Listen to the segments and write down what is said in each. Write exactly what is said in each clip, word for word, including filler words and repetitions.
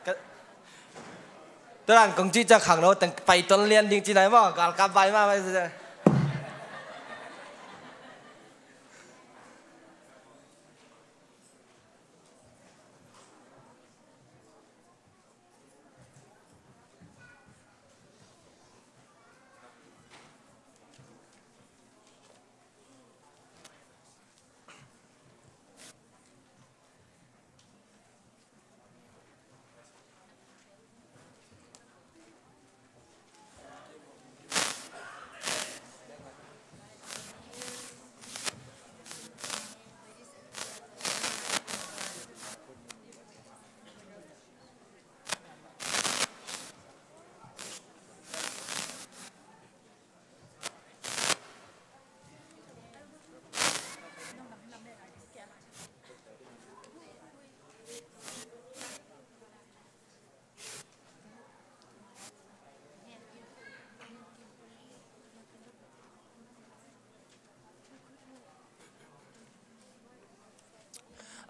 Ka, tua dan kong cih ciang khangno teng pai ton lian ding ci nai maw, galkap vai mah mah.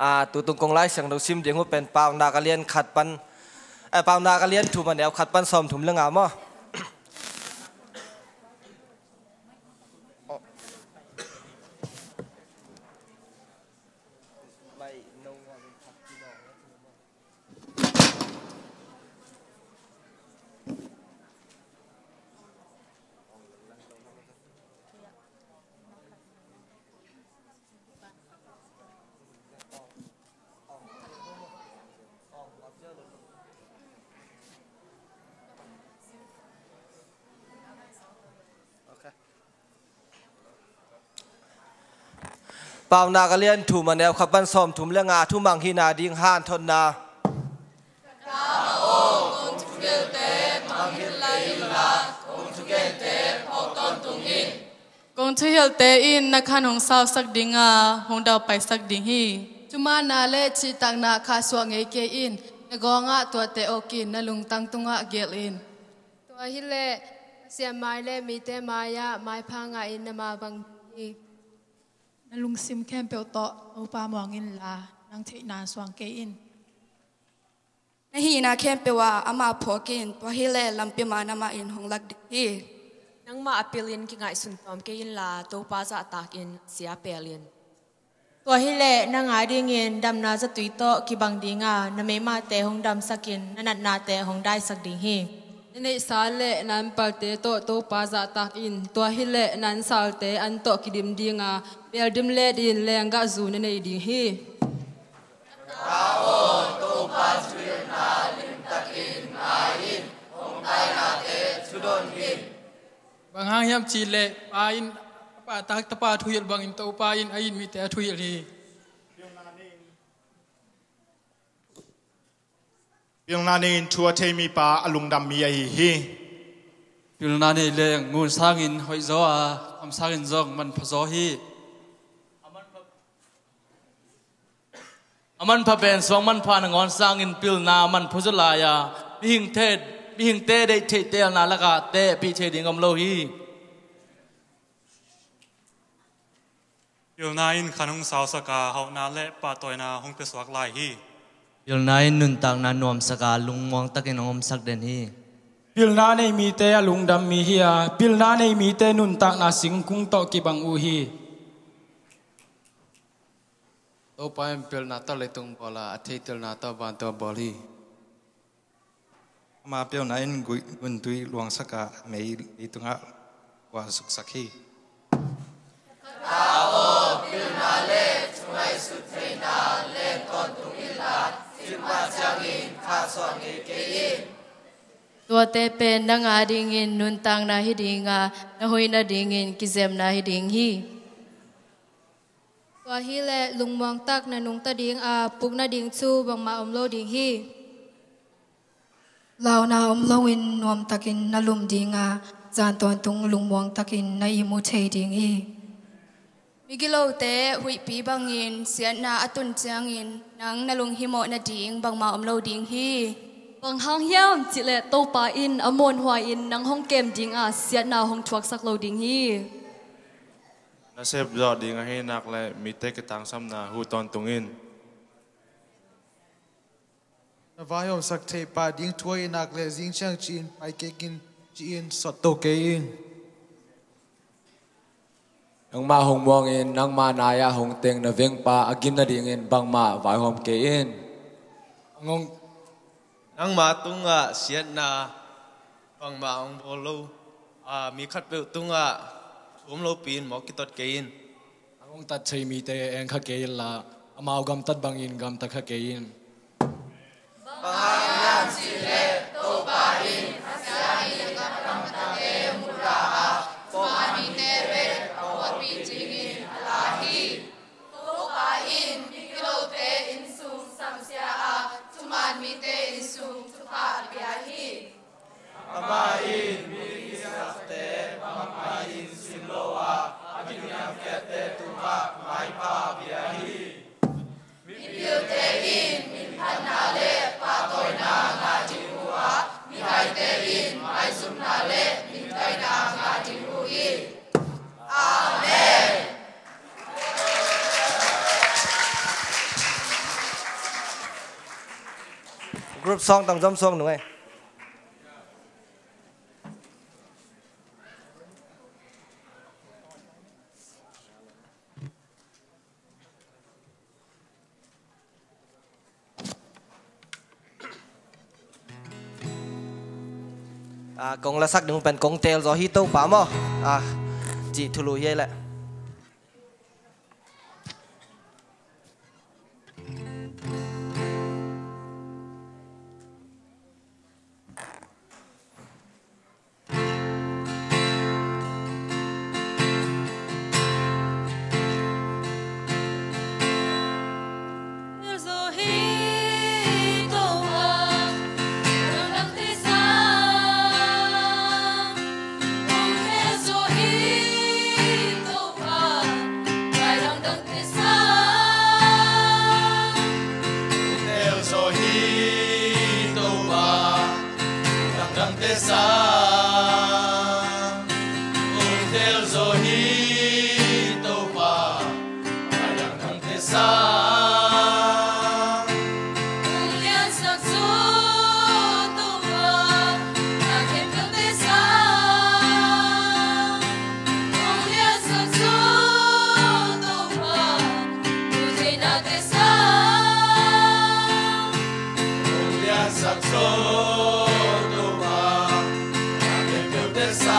A, tutung kong Lai Siangtho sim ding uh pen Paunak a lian khat pan, eh, Paunak a lian thum a neu khat pan sawmthum le nga maw? Paunak a lian thum a neu khat pan sawmthum le nga, thumang hihna ding hanthotna. Kong thuhilhte in na khan hong sausak ding a, hong daupaisak ding hi. Thumaanna le cihtakna khahsuah ngei kei in, na gawngah tuate awk in, na lungtang tungah gelh in. Tua hileh Pasian mai le mite mai-ah maipha ngahin na mah bang hi. Na lungsim khempeuh tawh Topa muang inla, nang theihna suang kei in. Na hihna khempeuh ah amah phawk in, tua hileh lampi man amah in hong lak ding hi. Nangmah a pilin kingaihsun tawm kei inla, Topa zahtak in, sia pel in. Tua hileh nang adingin damna zatui tawh kibang ding a, na meimate hong damsak in, na natnate hong daisak ding hi. Na neihsa le na anpalte tawh Topa zahtak in, tua hileh na ansalte an tawh kidim ding a, bel dim let in lenggah zu na nei ding hi. Ka aw, Topa thuhilhna limtakin ngai in, hong dainate thudon in. Bang hang hiam cihleh, Pa in a pahtak Tapa thuhilh bangin Topa in a it mite a thuhilh hi. Pilna nei in thu a thei mipa a lungdam mi ahi hi. Pilna nei leng ngun sangin hoih zaw a, kham sangin zong manpha zaw hi. A manpha pen suang manpha nangawn sangin pilna a manpha zaw lai a, mihingte, mihingte deih theih teelna lakah tehpih thei ding om lo hi. Pilna in khan hong sausak a, hauhna le pahtawina hong piasuak lai hi. Pilna in nuntakna nuamsak a, lungmuang takin hong omsak den hi. Pilna nei mite a lungdam mi hi a, pilna nei mite nuntakna singkung tawh kibang uh hi. Topa in pilna tawh leitung bawl a, a theihtelna tawh vantung a bawl hi. Ama pilna in gui-, guntui luangsak a, mei leitungah kuah suksak hi. Ka aw, pilna le thungaihsut theihna leng tawntung inla, simpa ciangin khahsuah ngei kei in. Tuate pen nang adingin nuntakna hi ding a, na hoih nadingin kizemna hi ding hi. Tua hileh lungmuang tak na nungta ding a, puk nading cu bangmah om lo ding hi. Launa om loin nuamtakin na lum ding a, zan tawntung lungmuang takin na ihmu thei ding hi. Migilote huihpi bangin siatna a tun ciangin nang na lunghimawh nading bangmah om lo ding hi. Bang hang hiam cihleh Topa in a muanhuai-in nang hong kem ding a, siatna hong thuaksak lo ding hi. Na sepzawh ding ahi nak le mite kitangsamna huh tawntung in. Na vaihawmsak theih pah ding thu ahih nak leh zing ciang ci-in pai kik in, ci-in sawt to kei in. Nangmah hong muangin nangmah nai-ah hong teng na vengpa a gim nadingin bangmah vaihawm kei in. Nangmah tungah siatna bangmah hong bawl lo a, mi khatpeuh tungah thu om lopi-in mawk kitot kei in. Hong tat thei mite eng kha kei inla, amau gamtat bangin gamta kha kei in. Bang hang hiam cih leh Topa in a siangin a gamtate murah a, thuman mite bek a phuakpih dingin a la hi. Topa in migilote innsung samsia a, thuman mite innsung thupha a pia hi. Amah in mi kisakte bangmah in sim lo a, a kiniamkhiatte tungah maipha a pia hi. Mipilte in minphatna le pahtawina ngah ding uh a, mihaite in maizumna le minthaina ngah ding uh hi. Amen. Group song tang zom suak nung ei. Ah, kong lasak ding pen kong teel zaw hi Topa maw? Ah, cih thulu hi ei leh. Tel zaw hi Topa, dangdangte sang. Tel zaw hi Topa, dangdangte sang. Ong liansak zaw Topa, na khempeuhte sang. Ong liansak zaw Topa, thuzeinate sang. Ong liansak zaw Topa, na khempeuhte sang.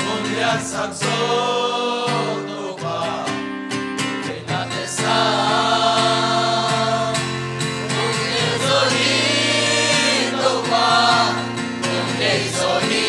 Ong liansak zaw Topa, thuzeinate sang. Ong tel zaw hi Topa, ong deih zaw hi.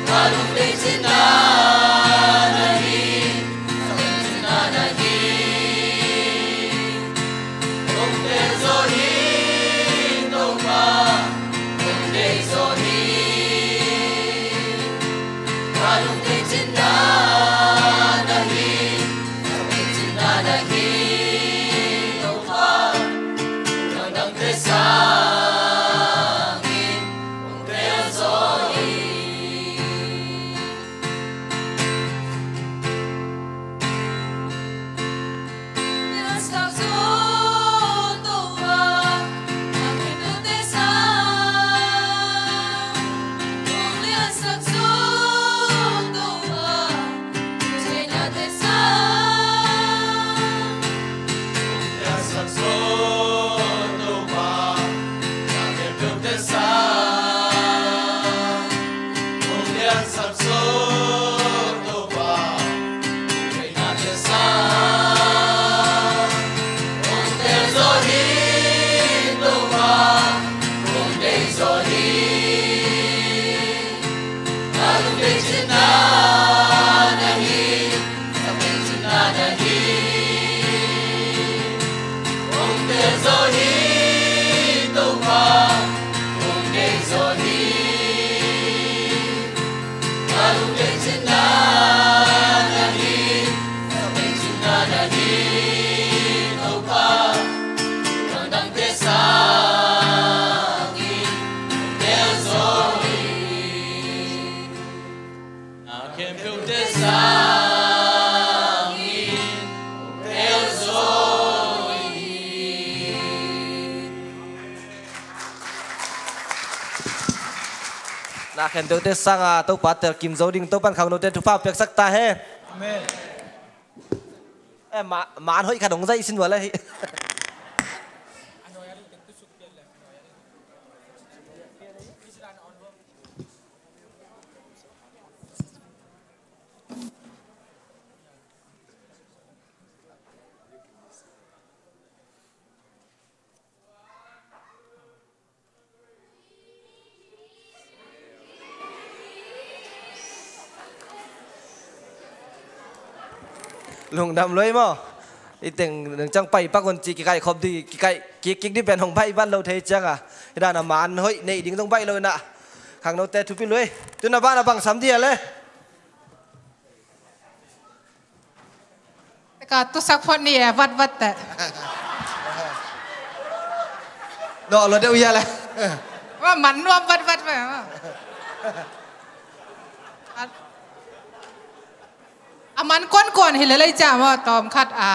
Ka lungtang cinna na hi, ka lungtang cinna na hi. Ong tel zaw hi Topa, ong deih zaw hi. Ka lungtang cinna na hi, ka lungtang cinna na hi. Topa, dangdangte sangin ong tel zaw hi. Na khempeuhte sangin tel zaw Tha khenteute sanga Topa telkim zo ding Topa'n khangnote thupha piaksak ta hen. Amen. Eh, ma, man hoih khat hong zaih sin ua le hi. Lungdam lua ei maw. I teng nang ciang pai pak un ci kikaih khop ding, kikaih kik kik ding pen hong baih vat lo thei ciang a. Hi dan a man hoih neih ding zong baih lo in a. Khangnote thupi lua ei. Tu na ban a bang sam ding a le. Ka tusak phot ni e, vatvat te. Dawh lo deuh hia le. Wa man nuam vatvat ve. A man kuankuan hi le lei cia maw, tawm khat a.